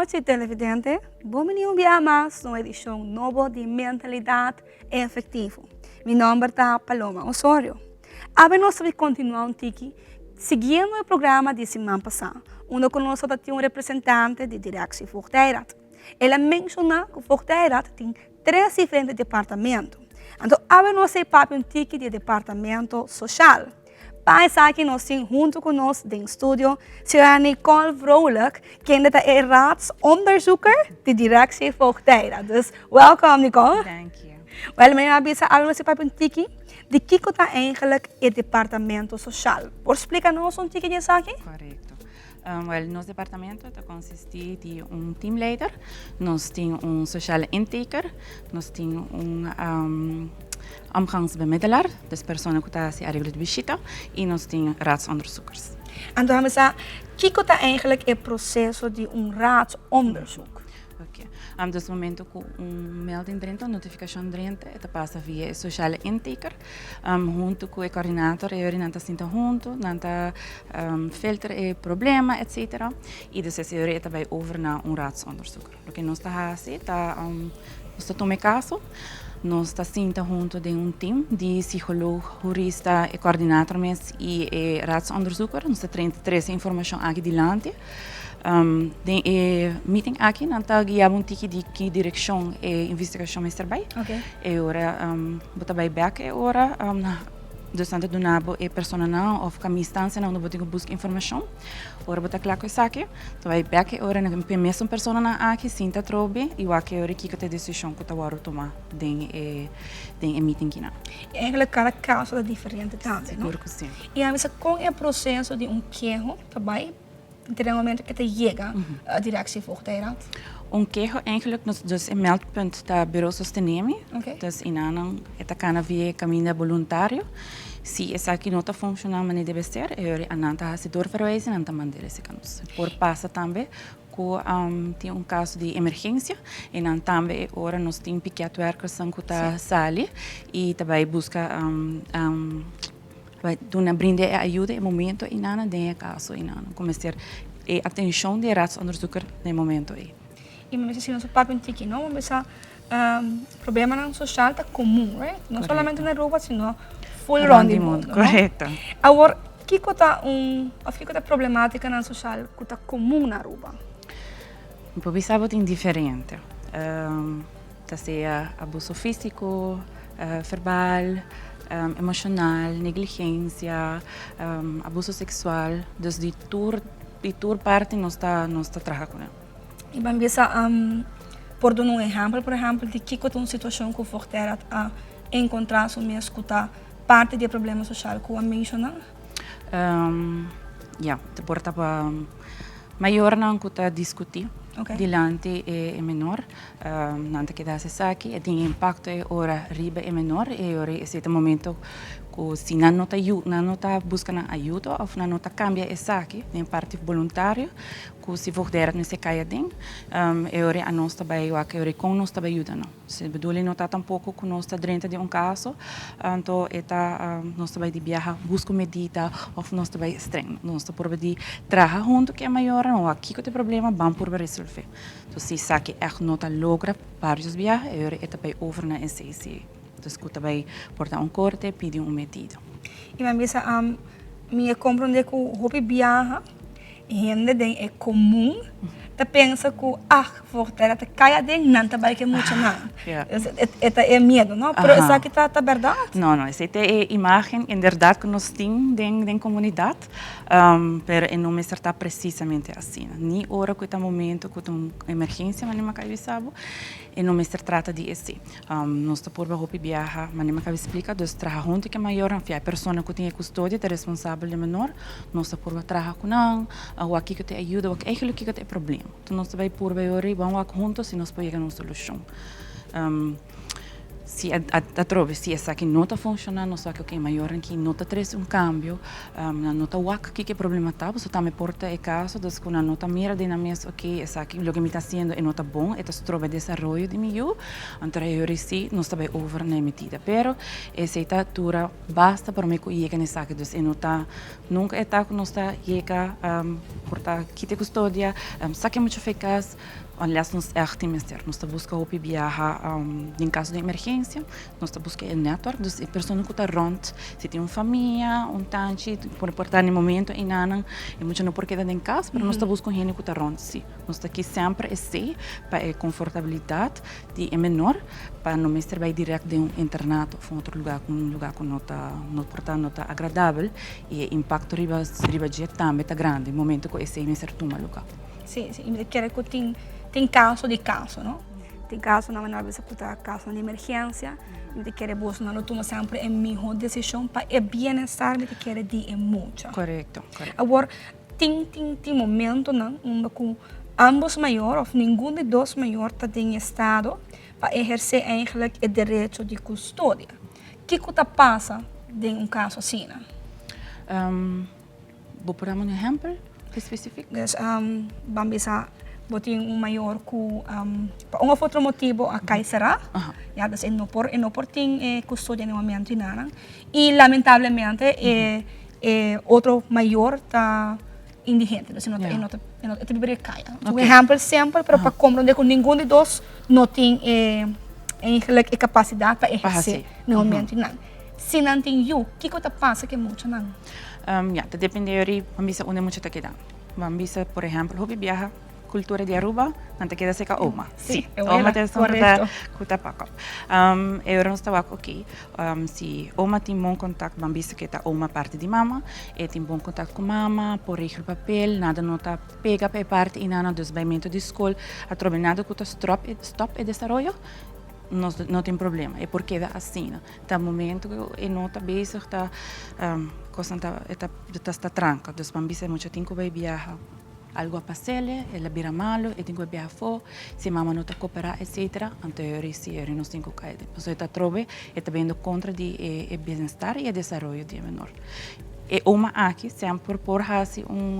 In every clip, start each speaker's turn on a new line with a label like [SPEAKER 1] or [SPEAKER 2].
[SPEAKER 1] nochi, televidente. Bon bini un bia mas na un edicion nobo di Mentalidad Efectivo. Mi nomber ta Paloma Osorio. Awe nos ta continua un tiki siguiendo e programa di siman pasa, unda cu nos ta tin un representante di Directie Voogdijraad. El a menciona cu Voogdijraad tin tres diferente departamento. Anto awe nos ta papia un tiki di e departamento social. Pa esaki nos tin hunto cu nos den studio señora Nicole Vrolijk, kende ta e raadsonderzoeker di Directie Voogdijraad. Dus welkom, Nicole.
[SPEAKER 2] Thank you.
[SPEAKER 1] Wel, mi a bisa awe nos ta papia un tiki di kico ta eigenlijk e departamento social. Por splica nos un tiki di esaki?
[SPEAKER 2] Correcto. Wel, nos departamento ta consisti di un teamleider, nos tin un sociale intaker, nos tin un omgangsbemiddelaar, dus persona cu ta haci areglo di bishita, y nos tin raadsonderzoekers.
[SPEAKER 1] Anto mi sa, kico ta eigenlijk e proceso di un raadsonderzoek?
[SPEAKER 2] Ok. Dus momento cu un melding drenta, un notificacion drenta, e ta pasa via e sociale intaker, hunto cu e coördinator, e nan ta sinta hunto, nan ta filter e problema, etc. Y despues e ta bay over na un raadsonderzoeker. Loke nos ta haci ta, nos ta tuma e caso, nos ta sinta hunto den un team di psicoloog, jurista, e coördinator mes y e raadsonderzoeker. Nos ta trece informacion aki dilanti. Den e meeting aki nan ta guia un tiki di ki direccion e investigacion mester bay. E ora bo ta bay bek e ora, dus nan ta duna bo e personanan of kami instancianan unda bo tin ku buska informacion. Ora bo ta kla ku esaki, ta bay bek e ora na e mesun personanan aki sinta atrobe i wak e ora kiko ta e decision ku ta wòrdu tuma den e meeting kinan.
[SPEAKER 1] I eigenlijk kada kaso ta diferente tambe, no?
[SPEAKER 2] Sigur ku si.
[SPEAKER 1] I a bisa kon e proseso di un keho ta bay den e momento ku ta yega Directie Voogdijraad?
[SPEAKER 2] Un keho eigenlijk, nos, dus e meldpunt ta Bureau Sostenemi. Dus inanan e ta kana via e kaminda boluntario. Si esaki no ta funciona manera debe ser, e ora anan ta hasi doorverwijzing, nan ta manda esaki a nos. Por pasa tambe ku tin un kaso di emergencia i nan tambe e ora nos tin piketwerkersnan ku ta sali i ta bai buska, bai duna brinda e ayuda e momento einan den e kaso einan ku mester e atenshon di e raadsonderzoeker den e momento ei.
[SPEAKER 1] I mi mester si nos a papia un tiki, no? Mi sa problemanan social ta komun, right? No solamente na Aruba sino full rond di mundo, no?
[SPEAKER 2] Korekto.
[SPEAKER 1] Awor, kiko ta un òf kiko ta problematikanan social ku ta komun na Aruba?
[SPEAKER 2] Mi por bisa bo tin diferente. Ta sea abuso físiko, verbal, emoshonal, negligensia, abuso seksual. Dus di tur parti nos ta traha kuné.
[SPEAKER 1] I ban bisa por duna un ehèmpel, por ehèmpel, di kiko ta un situashon ku Voogdijraad a enkontrá su mes ku ta parti di e problema sosial ku a menshoná?
[SPEAKER 2] Ya, ta por ta pa mayornan ku ta diskutí dilanti e menor. Nan ta keda hasi esaki, e tin impakto e ora riba e menor i ora esei ta momento ku si nan no ta buska nan ayuda òf nan no ta kambia esaki den parti boluntario ku si Voogdijraad mester kai aden, e ora anos ta bai wak e ora kon nos ta bai yuda nan. Si bedoeling no ta tampoko ku nos ta drenta den un kaso, anto e ta nos ta bai di biaha buska un medida òf nos ta bai streng. Nos ta purba di traha huntu ku e mayornan wak kiko ta e problema, ban purba resolve. Entonces si esaki ègt no ta logra varios biaha, e ora e ta bai over na SCC. Dus ku ta bai por ta un korte pidi un medida.
[SPEAKER 1] I mi bisa, mi a komprondé ku hopi biaha hende den e komun ta pensa ku ah, Voogdijraad ta kai aden, nan ta bai ku e muchanan. E ta e miedu, no? Pero esaki ta bèrdat?
[SPEAKER 2] No, esei ta e imágen inderdat ku nos tin den komunidat, pero e no mester ta presisamente asina. Ni ora ku ta momento ku ta un emergensia, manera mi a kaba bisa bo, e no mester trata di esei. Nos ta purba hopi biaha, manera mi a kaba splika, dus traha huntu ku e mayornan, fi e persona ku tin e kustodia ta responsabel di e menor, nos ta purba traha ku nan, wak kiko ta e ayuda, wak eigenlijk kiko ta e problema. Enton nos ta bai purba e ora i ban wak huntu si nos por yega na un solushon. Si atrobe si esaki no ta funciona, nos wak ok mayornan ki no ta trece un cambio, nan no ta wak kiko e problema ta, pasobra tambe por ta e caso dus cu nan no ta mira den nan mes ok esaki loke mi ta haciendo e no ta bon, e ta stroba e desaroyo di mi yu, anto e hora si nos ta bay over na e medida. Pero esey ta dura basta prome cu yega na esaki, dus e no ta nunca e ta cu nos ta yega por ta kita e custodia, saki e mucha fe cas. Unless nos ègt tin mester. Nos ta buska hopi biaha den kaso di emergensia, nos ta buska e netwerk, dus e persona ku ta rònt, si tin un famia, un tanchi, por por ta na e momento einanan e mucha no por keda den kas, pero nos ta buska un hende ku ta rònt si. Nos ta ki semper esei pa e konfortabilidat di e menor, pa no mester bai dirèkt den un internato òf un otro lugá, un lugá ku no ta no por ta no ta agradabel i e impakto riba riba dje tambe ta grandi momento ku esei mester tuma lugá.
[SPEAKER 1] Sí, sí, i mi ta kere ku tin tin kaso di kaso, no? Tin kasonan manera a bisa ku ta kasonan di emergensia, mi ta kere bosonan lo tuma semper e mihó desishon pa e bienestar mi ta kere di e mucha.
[SPEAKER 2] Korekto, korekto.
[SPEAKER 1] Awor, tin tin tin momentonan unda ku ambos mayor òf ningun di dos mayor ta den estado pa ehersé eigenlijk e derecho di kustodia. Kiko ta pasa den un kaso asina?
[SPEAKER 2] Bo por dame un ehempel specific?
[SPEAKER 1] Dus ban bisa bo tin un mayor ku pa un of otro motibo a kai será. Ya, dus e no por e no por tin e kustodia na e momento i nada. I lamentablemente e e otro mayor ta indigente, dus e no ta e no ta e ta biba den kaya. Un ehempel simpel pero pa komprende ku ningun di dos no tin e eigenlijk e kapasidat pa ehersé na e momento i nan. Si nan tin yu, kiko ta pasa ku e muchanan?
[SPEAKER 2] Ya, ta depende yori ban bisa unda e mucha ta keda. Ban bisa, por ehempel, hopi biaha kultura di Aruba, nan ta keda serka oma.
[SPEAKER 1] Si,
[SPEAKER 2] oma ta esun ku ta ku ta pak op. E ora nos ta wak oké, si oma tin bon kontakt, ban bisa ku e ta oma parti di mama, e tin bon kontakt ku mama, por regel papel, nada no ta pega pa e parti einan, dus baimentu di skol atrobe nada ku ta stròp stòp e desaroyo, nos no tin problema, e por keda asina. Ta momento ku e no ta bezig ta kosnan ta e ta ta tranka. Dus ban bisa e mucha tin ku bai biaha algu a pas'el, el a bira malu, e tin ku bai biaha afó, si e mama no ta koperá etsetera, anto e ora si e ora nos tin ku kai den. Pasobra e ta atrobe e ta bendo kontra di e bienestar i e desaroyo di e menor. E oma aki semper por hasi un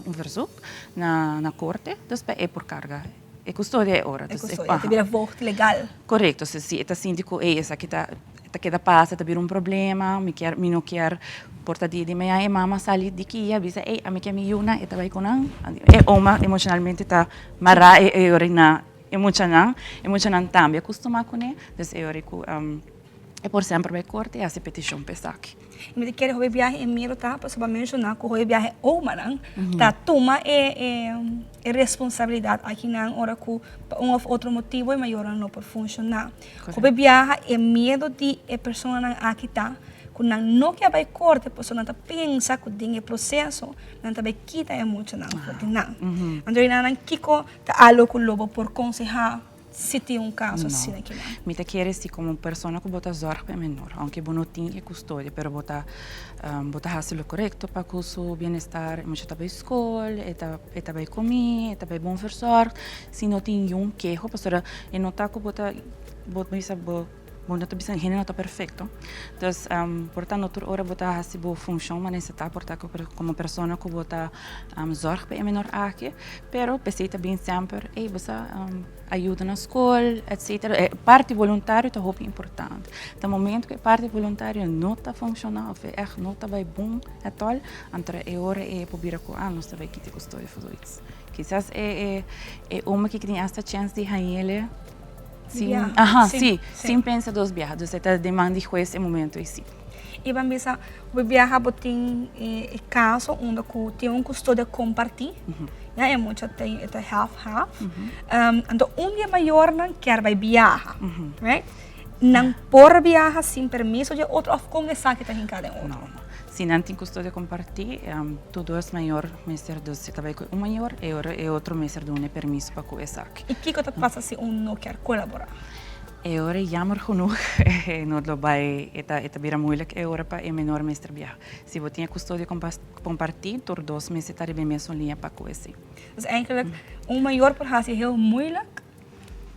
[SPEAKER 2] un verzoek na na korte, dus pa e por karga. E kustodia e ora.
[SPEAKER 1] E kustodia, e ta bira voogd legal.
[SPEAKER 2] Korekto, si si e ta sinti ku ey esaki ta ta keda pasa, ta bira un problema, mi kier mi no kier por ta dia di mañana e mama sali di kia bisa ey ami ke mi yunan e ta bai ku nan, e oma emoshonalmente ta mará e e ora na e muchanan, e muchanan tambe a kustumá kuné, dus e ora ku e por semper bai korte i hasi petishon pa esaki.
[SPEAKER 1] Mi ta kere hopi biahe e miedu ta pasobra bo a menshoná ku hopi biahe omanan ta tuma e e responsabilidat akinan ora ku pa un òf otro motibu e mayornan no por funshoná. Hopi biaha e miedu di e personanan aki ta ku nan no ke bai korte pasobra nan ta pensa ku den e proseso nan ta bai kita e muchanan for di nan. Anto nan kiko ta algo ku lo bo por konsehá Si tin un caso asina
[SPEAKER 2] No. Mi ta kere si como persona cu bo ta zorg pa e menor, aunke bo no tin e custodia, pero bo ta bo ta haci lo corecto pa cu su bienestar, e mucha ta bay school, e ta e ta bay comi, e ta bay bon verzorgd, si no tin niun keho, pasobra e no ta cu bo ta bo bisa bo bo no ta bisa hende no ta perfecto, dus por ta no tur ora bo ta haci bo funcion manera ta por ta como persona cu bo ta zorg pa e menor aki. Pero p'esei ta bin semper, ey bo sa ayuda na skol, etcetera. E parti voluntario ta hopi importante. Ta momento ku e parti voluntario no ta funshoná òf e ègt no ta bai bon ètòl, anto e ora e por bira ku ah nos ta bai kita e kustodia for zoiets. Kisas e e e ome ke tin asta chèns di hañ'el sin, aha, si, sin pensa dos biaha. Dus e ta den man di hues e momento ei si.
[SPEAKER 1] I ban bisa bo biaha bo tin e kaso unda ku tin un kustodia kompartí, ya e mucha tin e ta half half, anto un di e mayornan kier bai biaha, right? Nan por biaha sin permiso di e otro òf kon esaki ta hinká den otro?
[SPEAKER 2] No, no. Si nan tin kustodia kompartí, tur dos mayor mester dus si ta bai ku un mayor e ora e otro mester duna e permiso pa ku esaki.
[SPEAKER 1] I kiko ta pasa si un no kier kolaborá?
[SPEAKER 2] E ora jammer genoeg e no lo bai e ta e ta bira moeilijk e ora pa e menor mester biaha. Si bo tin e custodia comparti tur dos mester ta riba e mesun liña pa cu esey.
[SPEAKER 1] Dus eigenlijk un mayor por haci heel moeilijk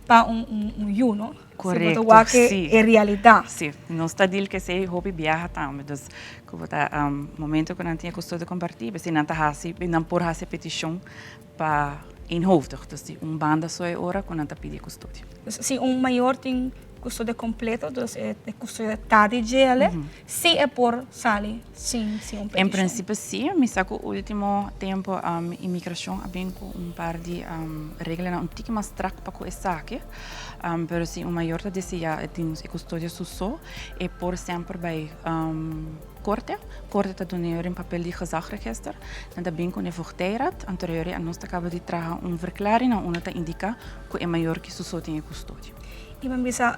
[SPEAKER 1] pa un un yu no?
[SPEAKER 2] Korekto,
[SPEAKER 1] Si bo ta wak
[SPEAKER 2] si.
[SPEAKER 1] e realidat.
[SPEAKER 2] Si, nos ta deal ku esei hopi biaha tambe, dus ku bo ta momento ku nan tin e kustodia kompartí, p'esei nan ta hasi, nan por hasi e petishon pa eenhoofdig, dus di un banda so e ora ku nan ta pidi e kustodia.
[SPEAKER 1] Dus si un mayor tin kustodia kompleto, dus e kustodia ta di djele, si e por sali sin sin un
[SPEAKER 2] En
[SPEAKER 1] petishon.
[SPEAKER 2] prinsipio si, mi sa ku ultimo tempu imigrashon a bin ku un par di reglanan un tiki mas strak pa ku esaki, pero si un mayor ta deseá e tin e kustodia su so, e por semper bai Korte. Korte ta duna yori un papel di gezagregister. Nan ta bin ku un voogdijraad. Anto yori a nos ta kaba di traha un verklaring na unda ta indiká ku e mayor ki su so tin e kustodio.
[SPEAKER 1] I bo bisa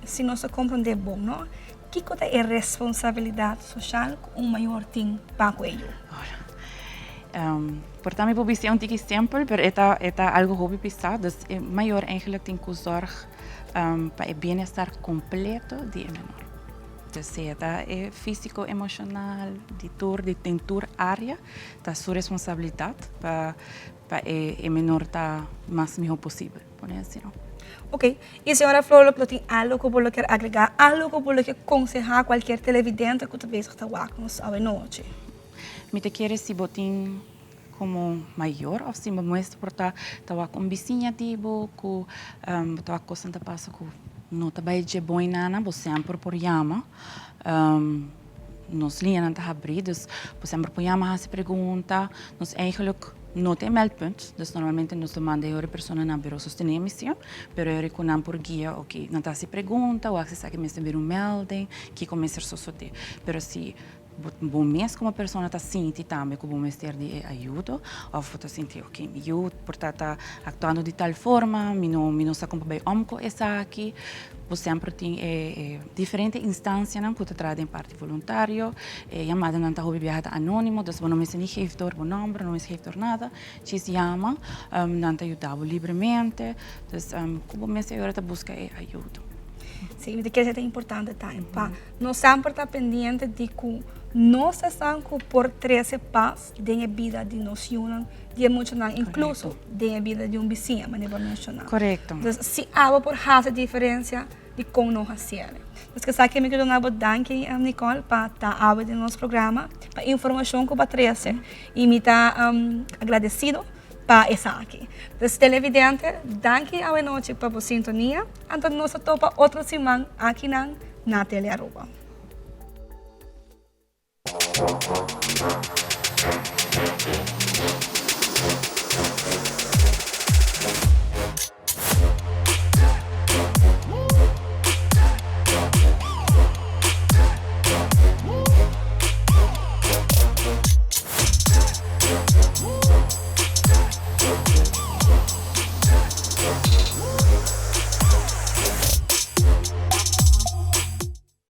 [SPEAKER 1] si nos ta komprondé bon, no? Kiko ta e responsabilidat soshal ku un mayor tin pa ku e yu?
[SPEAKER 2] Ora. Por ta mi por bisa e un tiki simpel, pero e ta e ta algu hopi pisá. Dus e mayor eigenlijk tin ku zòrg pa e bienestar kompleto di e menor. Dus sea ta e físiko, emoshonal, di tur, di den tur área, ta su responsabilidat pa pa e e menor ta mas mihó posibel, pone asina.
[SPEAKER 1] Ok, y señora Flor lo tin algo cu bo lo kier agrega, algo cu bo lo kier conseha cualkier televidente cu ta bezig ta wak nos awe nochi?
[SPEAKER 2] Mi ta kere si bo tin como mayor of si bo mes por ta ta wak un bisiña di bo cu bo ta wak cosnan ta pasa cu no ta bay dje bon nana, bo semper por yama. Nos liñanan ta habrí, dus bo semper por yama hasi pregunta. Nos eigenlijk no ta e meldpunt, dus normalmente nos ta manda e ora e persona na Bureau Sostené Misión, pero e ora ku nan por guia oke nan ta hasi pregunta, wak si esaki mester bira un melding, kiko mester sosodé. Pero si bo mes komo persona ta sinti tambe ku bo mester di e ayudo òf bo ta sinti oke mi yu por ta ta aktuando di tal forma, mi no mi no sa kon pa bai òm ku esaki, bo semper tin e e diferente instansianan ku ta traha den parti voluntario, e yamadanan ta hopi biaha ta anónimo, dus bo no mester ni geef door bo nòmber, no mester geef door nada, djis yama, nan ta yuda bo libremente, dus ku bo mester e ora ta buska e ayudo.
[SPEAKER 1] Sí, mi ta kere ta importante tambe pa nos semper ta pendiente di ku nos esnan ku por trese pas den e bida di nos yunan, di e muchanan, inkluso den e bida di un bisiña, manera bo a menshoná.
[SPEAKER 2] Korekto.
[SPEAKER 1] Dus si abo por hasi diferensia di kon no hasiel. Dus esaki mi ke duna bo danki Nicole pa ta awe den nos programa, pa informashon ku bo a trese i mi ta agradesido pa esaki. Dus televidente, danki awe nochi pa bo sintonia, anto nos ta topa otro siman akinan na Telearuba.